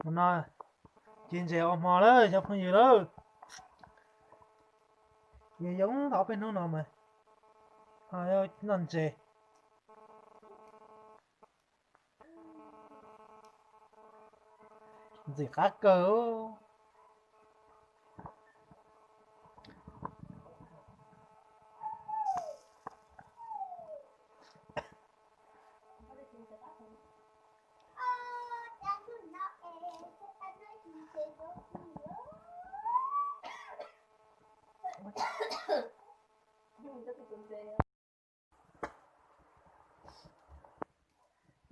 Mus no, ci ntses ua hmo lawm cov phooj ywg lawm. Ces yog thov peb hnub no mas noj ntses. Ntxim qab kawg.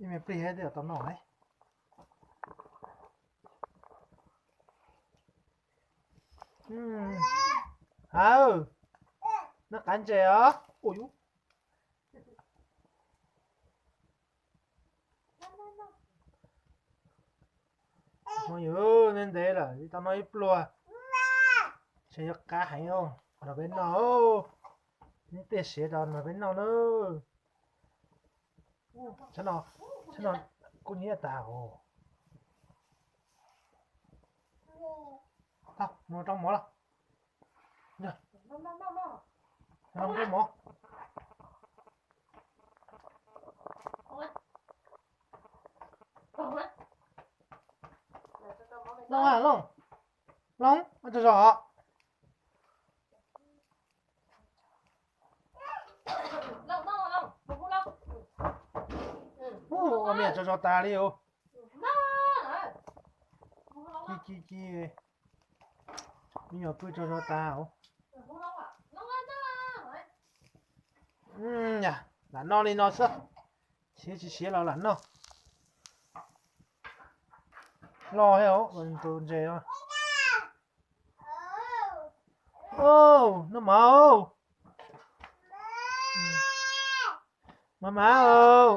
Ib me pliag thiaj tau noj ne. Hav, noj qab ntses os. Ua yus, ntev ntev lawm tsis tau noj ib pluag. Ntshe yuav qab heev, los peb noj. Neb tej siav rau los peb noj na. Tshab no, tshab no kuj nyiab tag os. Tau, mus rau mov los. Mus rau mov. Looj, Looj, Looj, ua tsaug zog. Ua me nyuam tsaug zog tas li os. Ci ci ci, me nyuam pw tsaug zog tas os. Lam noj li no xwb, siav tsis siav los lam noj. Loj thiab os, tus ntses. Noj mov. Mov mov.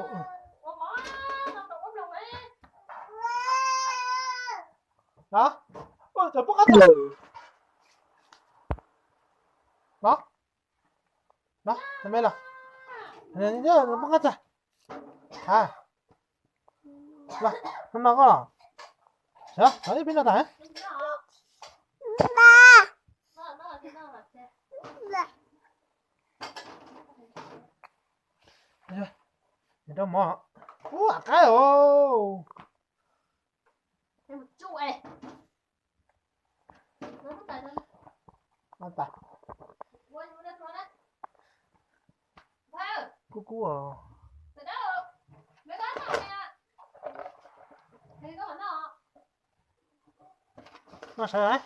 Los, cov poj qab txag. Los, los, me los, poj qab txag. Ha, los, no koj los. Sawv, sawv ib peb no tas. Rau mov. Ub, av qaib os. Kub kub os. Noj sawv.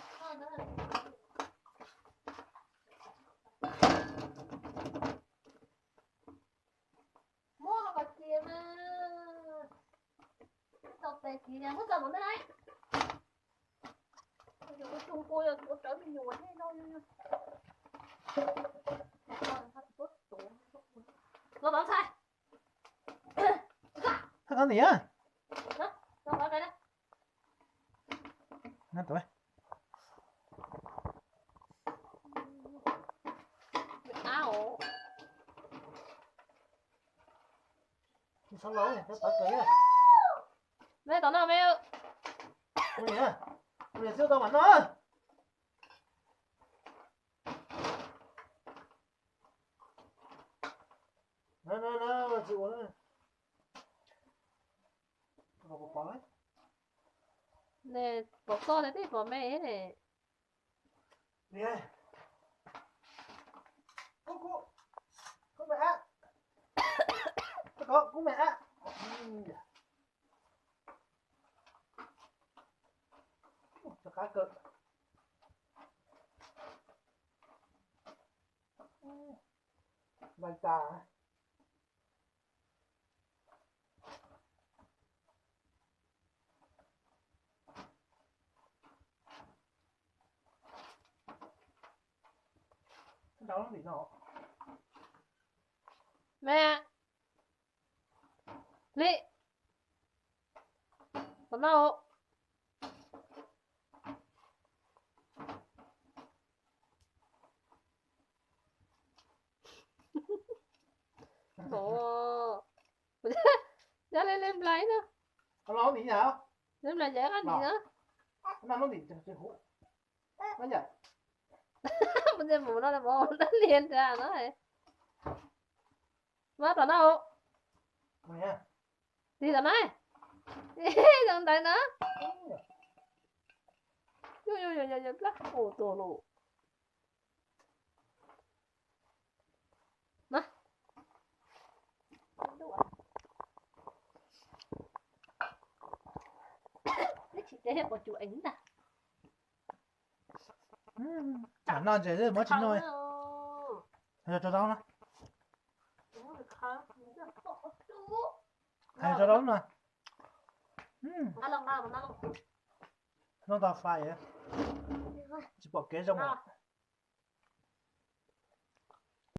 Muab qhov kiag mas. Tau tes kiag, muab txog mus ntej na. Tus pua ua rawv me nyuam thiab no. Los tod ntxhais. Thaj koj ntxiv. Mej tau noj me. Ua li xwb tau mam noj. Tsis ua, pom koj thiab pom me. Kub kub, kub me ab, kub me ab. Rov qab kawg. Npais tas. Me li, pom no. Nyob li li nplai no. Los ntim na. Lub nplais ces qab ntim na. Noj lub ntim ces huv. Noj yam. Mus nti mus no mus dab lias nrad no. Mas tom no. Tig tom no. Zoo ntawd na. Yog yog yog yog plab ua tuag lawm. Noj ntses muab tsis noj. Hais rau zaub na. Hais rau zaub na. Noj tau fais, tsis pom kev zoo.